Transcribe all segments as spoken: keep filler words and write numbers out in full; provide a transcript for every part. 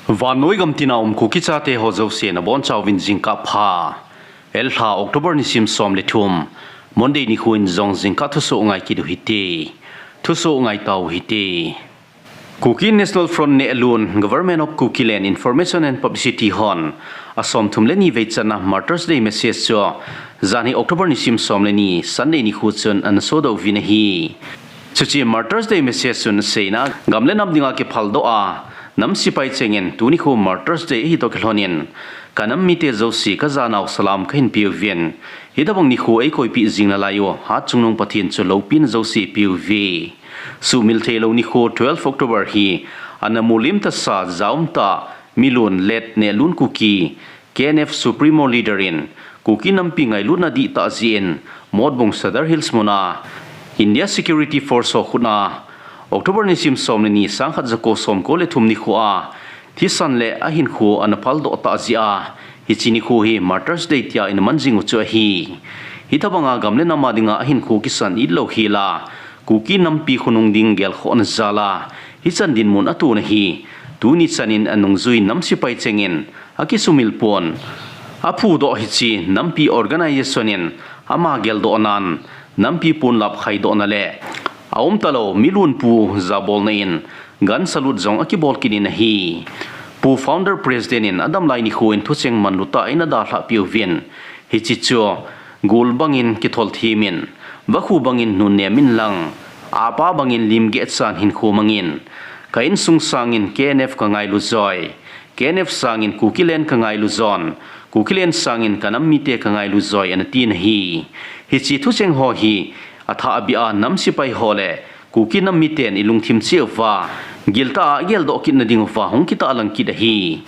Vannoi gamtina um Kuki chate ho jouse nabonchauvin jingkah pha. Elha October nisim som le thum, Monday nikho in jong jingkah thusoh ngai kit u hite. Thusoh ngai tau hite. Kuki National Front nehlun Government of Kukiland Information and Publicity hon asom thum le ni vei channa Martyrs Day message chu janhi October nisim som le ni Sunday nikho chun ana sodoh uvin ahi. Chuche Martyrs Day message chun aseina, gam le nam dinga kiphaldoh a nam sipai chengin tuni nikho Martyrs Day ahi toh kilhonin ka nam mite jouse ka janau salam kahin peuvin, hitobang nikho eikoipeh jing nalai u Hatchungnung Pathen chu loupina jouse peuve. Suhmil theilou nikho twelve October hi ana mulim tasa jaum tah milun late Nehlun Kuki, K N F Supremo Leader in Kuki nampi ngailutna dihtah jeh in Motbung Sadar Hills muna India Security Force ho khutna October nisim som le ni sangkhat jako somko le thum nikhoa thisan le ahinkho ana phaldoh tah jeh a hiche nikho hi Martyrs Day tia ina man jing u chu ahi. Hitobanga gam le nam a dinga ahinkho kisan itlou hela Kuki nampi khonung ding gelkhohna jal a hichan dinmun atona hi tuni chanin anungjui nam sipai chengin akisumil pon. Aphudoh hiche nampi organization in ama geldohnan nampi ponlap khaidohna le aumtalou milun pu jabolna in gun salute jong akibol kit in ahi. Pu Founder President in adamlai nikho in thucheng manlutah in adalhah peuvin, hiche chu gul bangin kithol thimin, vakhu bangin nunnem in lang, apa bangin limgeh chan hinkho mangin, ka insung sangin K N F ka ngailu joi, K N F sangin Kukiland ka ngailu jon, Kukiland sangin ka nam mite ka ngailu joi, ana tin ahi. Hiche thucheng ho hi athahbeh a nam sipai ho le Kuki nam miten ilungthim cheh uva giltah a igeldoh kitna ding uva hung kitahlang kit ahi.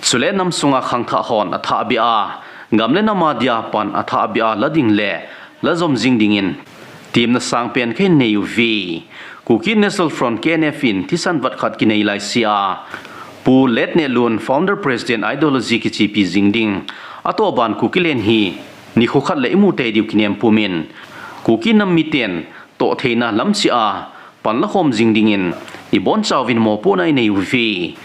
Chule nam sunga khangthah hon athahbeh a gam le nam a dia pan athahbeh a la ding le la jom jing dingin temna sangpen kahin nei uve. Kuki National Front, K N F in thisan vat khat kinei laise a Pu Late Nehlun Founder President Ideology kichepi jing ding atoh ban Kukiland hi nikho khat le imu tei diu kinem pumin, Kuki nam miten toh theina lam cheh a pan lakhom jing dingin ibonchauvin mopohna inei uve.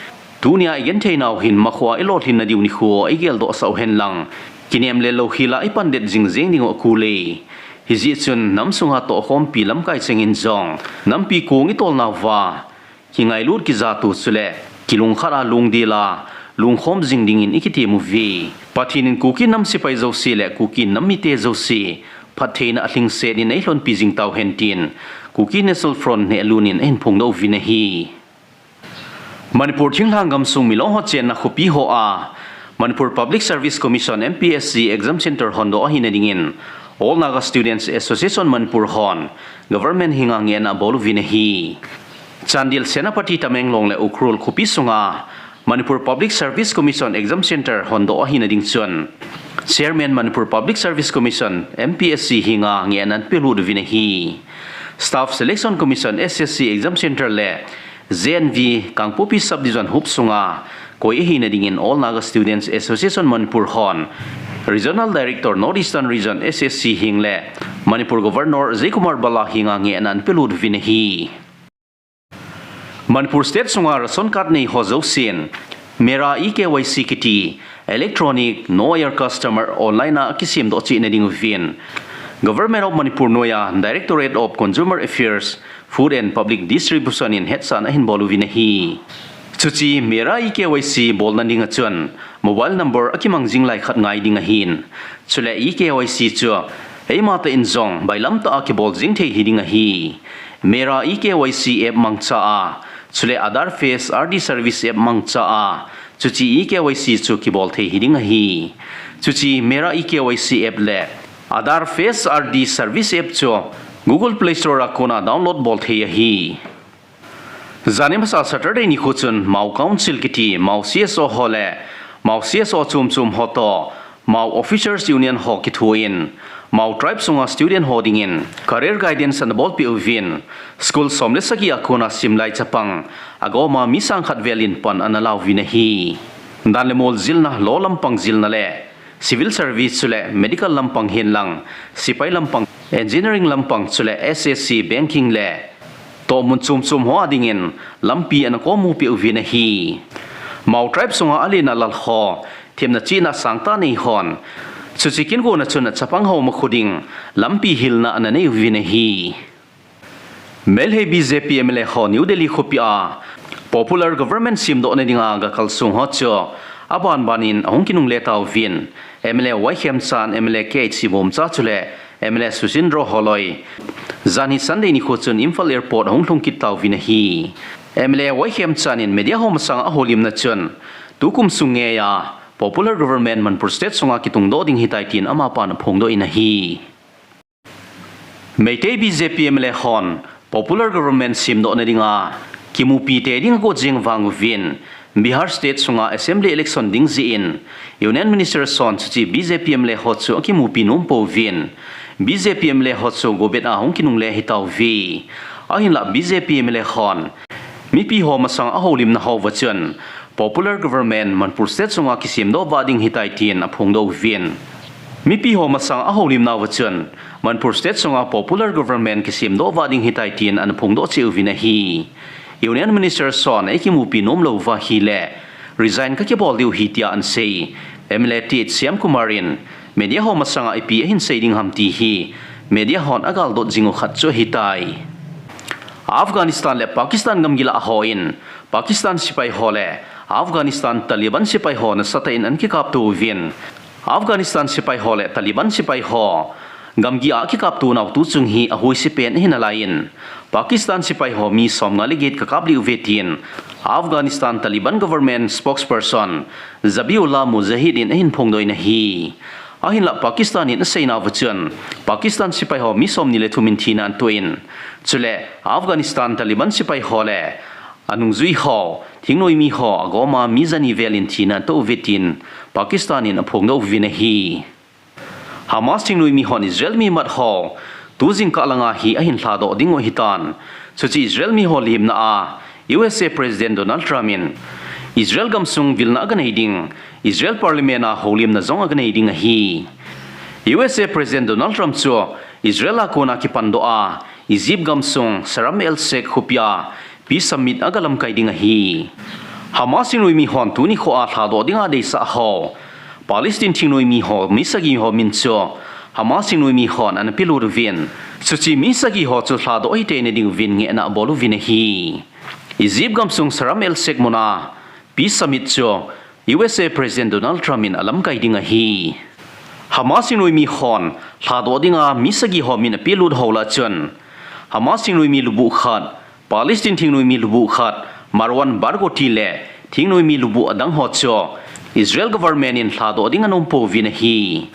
Tunia igenthei nau hin makhoa ilolhinna diu nikho igeldoh sah uhen lang, kinem lel lou hela ipan det jing jeng ding u akul e. Hijeh chun nam sunga tohkhompi lamkai chengin jong nampi kong itol nauva kingailut kijat u chule kilungkhat a lungdel a lungkhom jing dingin ikitem uve. Pathen in Kuki nam sipai jouse le Kuki nam mite jouse phattheina alhingset in eilhonpi jing tauhen tin Kuki National Front Nehlun in ahin phongdoh uvin ahi. Manipur thinglhang gamsung Milong ho chenna khopi hoa Manipur Public Service Commission, M P S C, exam center hondoh ahina dingin All Naga Students Association Manipur hon government henga ngehna abol uvin ahi. Chandel, Senapati, Tamenglong le Ukhrul khopi sunga Manipur Public Service Commission exam center hondoh ahina ding chun Chairman Manipur Public Service Commission, M P S C, henga ngehna apelut uvin ahi. Staff Selection Commission, S S C, exam center le J N V Kangpokpi Subdivision huop sunga koi ahina dingin All Naga Students Association Manipur hon Regional Director North Eastern Region, S S C, heng le Manipur Governor Ajay Kumar Bhalla henga ngehna apelut uvin ahi. Manipur State sunga ration card nei ho jousen Mera e K Y C kiti electronic know your customer online a kisemdoh cheh na ding uvin Government of Manipur noija Directorate of Consumer Affairs, Food and Public Distribution in hetsahna ahin bol uvin ahi. Chuche Mera e K Y C bolna dinga chun mobile number akimang jing lai khat ngai ding ahin. Chule e K Y C chu eima tah in jong bailam tah a kibol jing thei hiding ahi. Mera e K Y C app mangcha a, chule Aadhaar Face R D Service app mangcha a, chuche e K Y C chu kibol thei hiding ahi. Chuche Mera e K Y C app le Aadhaar Face R D Service app chu Google Play Store a kona download bol thei ahi. Jani masa Saturday nikho chun Mao Council kiti Mao C S O ho le Mao C S O chom chom ho toh Mao Officers Union ho kithoin Mao Tribe sunga student ho dingin career guidance ana bolpeh uvin school som le sagi a kona simlai chapang agoma mi sang khat vel in pan ana la uvin ahi. Dan le mol jilna, law lampang jilna le civil service chule medical lampang henlang, sipai lampang, engineering lampang chule S S C, banking le tohmun chom chom ho a dingin lampi ana komu peh uvin ahi. Mao tribe sunga alen a lal ho themna chihna sangtah nei hon, chuche kin gona chun achapang ho makhu ding lampi hilna ana nei uvin ahi. Meilhei B J P M L A ho New Delhi khopi a popular government semdohna dinga gakal sung ho chu abanban in ahung kinungle tauvin, M L A Y Khemchand, M L A K H C Bomcha chule M L A Susindro Holoi janhi Sunday nikho chun Imphal Airport ahung lhung kit tauvin ahi. M L A Y Khemchand in media ho masanga aholimna chun, tukum sung ngeiya popular government Manipur State sunga kitungdoh ding ahitai tin amapan aphongdoh in ahi. Meitei B J P M L A hon popular government semdohna dinga kimupi tei ding agot jing vang uvin, Bihar State sunga assembly election ding jeh in Union Minister hon chuche B J P M L A ho chu akimupi nom pouvin, B J P M L A ho chu government a hung kinungle ahi tauve. Ahinlah B J P M L A hon mipi ho masanga aholimna hou va chun popular government Manipur State sunga kisemdoh vah ding ahitai tin aphongdoh uvin, mipi ho masanga aholimna uva chun Manipur State sunga popular government kisemdoh vah ding ahitai tin ana phongdoh cheh uvin ahi. Union Minister hon eikimupi nom lou uva ahile resign kakibol diu ahi tia anasei M L A T H Shyamkumar in media ho masanga ipi ahin sei ding ham ti hi media hon agaldot jing u khat chu ahitai. Afghanistan le Pakistan gamgi lah a hon Pakistan sepai ho le Afghanistan Taliban sepai ho nasatah in ana kikapto uvin, Afghanistan sepai ho le Taliban sepai ho gamgi a kikapto nau tuchung hi ahoise pen ahi nalai in, Pakistan sepai ho mi somnga le get kakaplih uve tin Afghanistan Taliban government spokesperson Zabiullah Mujahid in ahin phongdoh in ahi. Ahinlah Pakistan in aseina uva chun Pakistan sepai ho mi somni le thum in thina anatoh in, chule Afghanistan Taliban sepai ho le anungjui ho, thingnoimi ho agoma mi jani vel in thina anatoh uve tin Pakistan in aphongdoh uvin ahi. Hamas thingnoimi hon Israel mi mat ho tu jingkah langa hi ahin lhadoh ding u ahitan, chuche Israel mi ho lemna a U S A President Donald Trump in Israel gamsung vilna aganei ding, Israel Parliament a holimna jong aganei ding ahi. U S A President Donald Trump chu Israel a kona kipandoh a Egypt gamsung Sharm el Sheikh khopi a peace summit agalamkai ding ahi. Hamas thingnoimi hon tuni nikho a lhadoh dinga deisah ho Palestine thingnoimi ho mi sagi ho min chu Hamas thingnoimi hon ana pelut uvin, chuche mi sagi ho chu lhadoh ahithei na ding uvin ngehna abol uvin ahi. Egypt gamsung Sharm el Sheikh muna peace summit chu U S A President Donald Trump in alamkai ding ahi. Hamas thingnoimi hon lhadoh dinga mi sagi ho min apelut ho lah a chun Hamas thingnoimi lubuh khat, Palestine thingnoimi lubuh khat, Marwan Barghouti le thingnoimi lubuh adang ho chu Israel government in lhadoh ding anom pouvin ahi.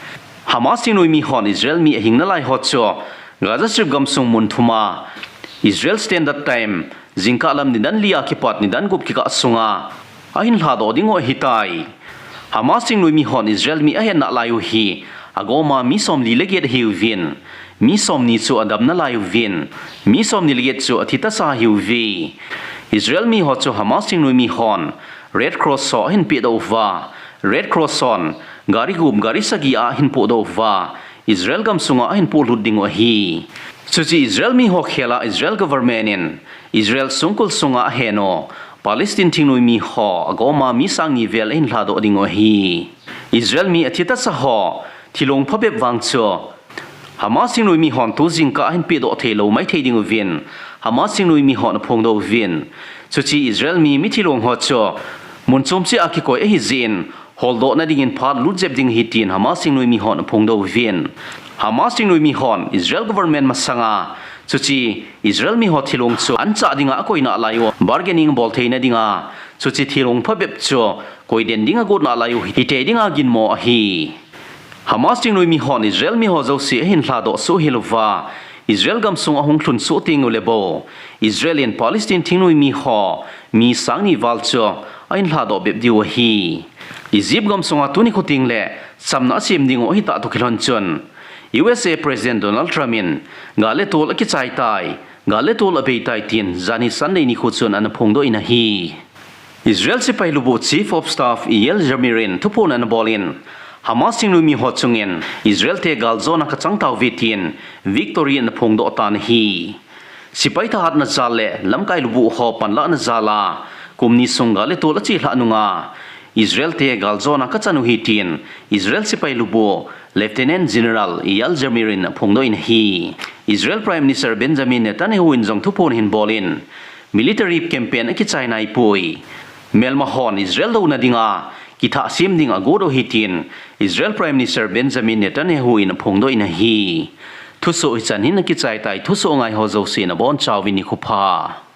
Hamas thingnoimi hon Israel mi ahing nalai ho chu Gaza Strip gamsung mun thum a Israel Standard Time jingkah lam nidan li a kipat nidan gup kikah sunga ahin lhadoh ding u ahitai. Hamas thingnoimi hon Israel mi ahet nalai u hi agoma mi somli le get ahiuvin, mi somni chu adam nalai uvin, mi somni le get chu athi tasa ahiuve. Israel mi ho chu Hamas thingnoimi hon Red Cross ho ahin pedoh uva, Red Cross hon gari gup gari sagi a ahin pohdoh uva, Israel gamsunga ahin pohlut ding u ahi. Chuche Israel mi ho khel a Israel government in Israel songkul sunga ahen u Palestine thingnoimi ho agoma mi sangni vel ahin lhadoh ding u ahi. Israel mi athi tasa ho thilong phabep vang chu Hamas thingnoimi hon tu jingkah ahin pedoh thei lou maithei ding uvin Hamas thingnoimi hon aphongdoh uvin, chuche Israel mi mithilong ho chu mun chom cheh a kikoi ahi jeh in holdoh na dingin phat lut jep ding ahi tin Hamas thingnoimi hon aphongdoh uvin. Hamas thingnoimi hon Israel government masanga chuche Israel mi ho thilong chu anchah dinga akoi nalai u, bargaining bol thei na dinga chuche thilong phabep chu koiden dinga agot nalai u hitei dinga ginmo ahi. Hamas thingnoimi hon Israel mi ho jouse ahin lhadoh soh hel uva, Israel gamsung ahung lhun soh teng u le bou Israel in Palestine thingnoimi ho mi sangni val chu ahin lhadoh bep diu ahi. Egypt gamsunga tuni nikho teng le chamna asem ding u ahitah toh kilhon chun U S A President Donald Trump in gal le tol akichai tai, gal le tol abei tai tin janhi Sunday nikho chun ana phongdoh in ahi. Israel sepai lubuh Chief of Staff Eyal Zamir in thuphon ana bol in, Hamas thingnoimi ho chungin Israel te galjona kachang tauve tin victory ana phongdoh tan ahi. Sepai thahatna jal le lamkai lubuh ho panlahna jal a Kum ni sung gal le tol a chelhah nunga Israel te galjona kachan u ahi tin Israel sepai lubu Lieutenant General Eyal Zamir in aphongdoh in ahi. Israel Prime Minister Benjamin Netanyahu in jong thuphon ahin bol in military campaign akichai naipoi. Melma hon Israel douna dinga kithah sem ding agot u ahi tin Israel Prime Minister Benjamin Netanyahu in aphongdoh in ahi. Thusoh hichan hin akichai tai, thusoh ngai ho jouse nabonchauvin nikho pha.